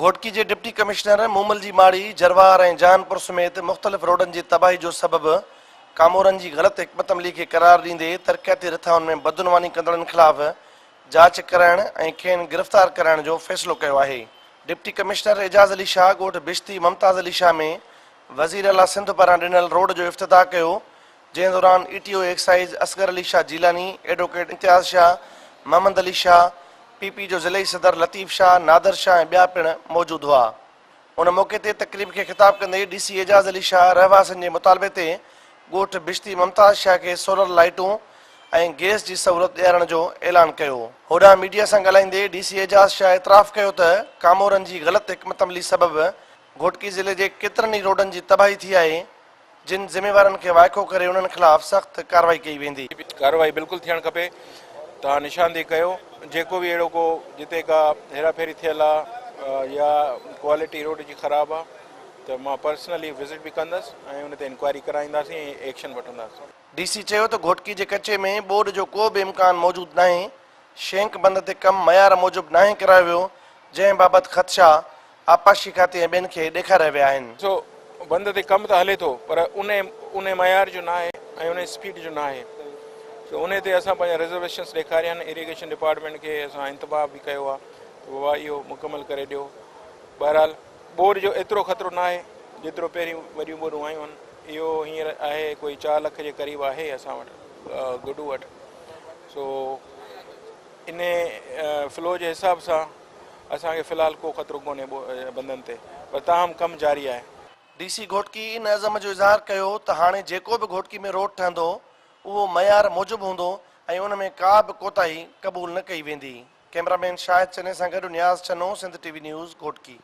گهوٽڪي جي deputy commissioner Momal جي ماڙي، جروار ۽ جهانپور سميت مختلف روڊن جي تباهي جو سبب ڪامورن جي غلط حڪمت عملي کي قرار ڏيندي ترقياتي رٿائن ۾ بدعنواني ڪندڙن خلاف جاچ ڪرائڻ ۽ کين گرفتار ڪرائڻ جو فيصلو ڪيو آهي. ڊپٽي ڪمشنر اعجاز علي شاهه ڳوٺ بشتي ممتاز علي شاهه ۾ وزير اعليٰ سنڌ پاران ڏنل روڊ جو افتتاح ڪيو جنهن دوران E T O excise Asghar Ali Shah Jilani, advocate Imtiaz Shah, Muhammad Ali Shah, P P جو ضلعي صدر لطيف شاهه، نادر شاهه ۽ ٻيا پڻ موجود هئا. ان موقعي تي تقريب کي خطاب ڪندي ڊي سي اعجاز علي شاهه رهواسين جي مطالبي تي ڳوٺ بشتي ممتاز شاهه کي سولر لائيٽون ۽ گئس جي سهولت ڏيارڻ جو اعلان ڪيو. هوڏانهن ميڊيا سان ڳالهائيندي ڊي سي اعجاز شاهه اعتراف ڪيو ته ڪامورن جي غلط حڪمت عملي سبب گهوٽڪي ضلعي جي ڪيترن ئي روڊن جي تباهي ٿي آهي، جن ذميوارن کي وائکو ڪري انهن خلاف سخت ڪارروائي ڪئي ويندي. ڪارروائي بلڪل ٿيڻ کپي توهان نشاندهي ڪيو جيڪو به اهڙو ڪو جتي ڪا هيرا ڦيري ٿيل آ يا ڪوالٽي روڊ جي خراب آ ته مان پرسنلي وزٽ به ڪندس ۽ ان تي انڪوائري ڪرائينداسين ۽ ايڪشن وٺنداسين. ڊي سي چيو ته گهوٽڪي جي ڪچي ۾ ٻوڏ جو ڪو به امڪان موجود ناهي، شينڪ بند تي ڪم معيار موجب ناهي ڪرايو ويو، جنهن بابت خدشا آبپاشي کاتي ۽ ٻين کي ڏيکاريا ويا آهن. سو بند تي ڪم ته هلي ٿو پر ان معيار جو ناهي ۽ ان اسپيڊ جو ناهي سو ان تي اسان پنهنجا ريزرويشنس ڏيکاريا آهن اريگيشن ڊپارٽمينٽ کي اسان انتباهه به ڪيو آهي ته بابا اهو مڪمل ڪري ڏيو بهرحال ٻوڏ جو ايترو خطرو ناهي جيترو پهريون وڏيون ٻوڏون آيون آهن اهو هينئر آهي ڪوئي چار لک جي قريب آهي اسان وٽ گڊو وٽ سو ان فلو جي حساب سان اسان کي في الحال ڪو خطرو ڪونهي بندن تي پر تاهم ڪم جاري آهي. ڊي سي گهوٽڪي ان عزم جو اظهار ڪيو ته هاڻي جيڪو به گهوٽڪي ۾ روڊ ٺهندو اهو معيار موجب هوندو ۽ ان ۾ ڪا به ڪوتاهي قبول نه ڪئي ويندي. ڪئميرا مين شاهد چني سان گڏ Niaz Channo, Sindh T V news, Ghotki.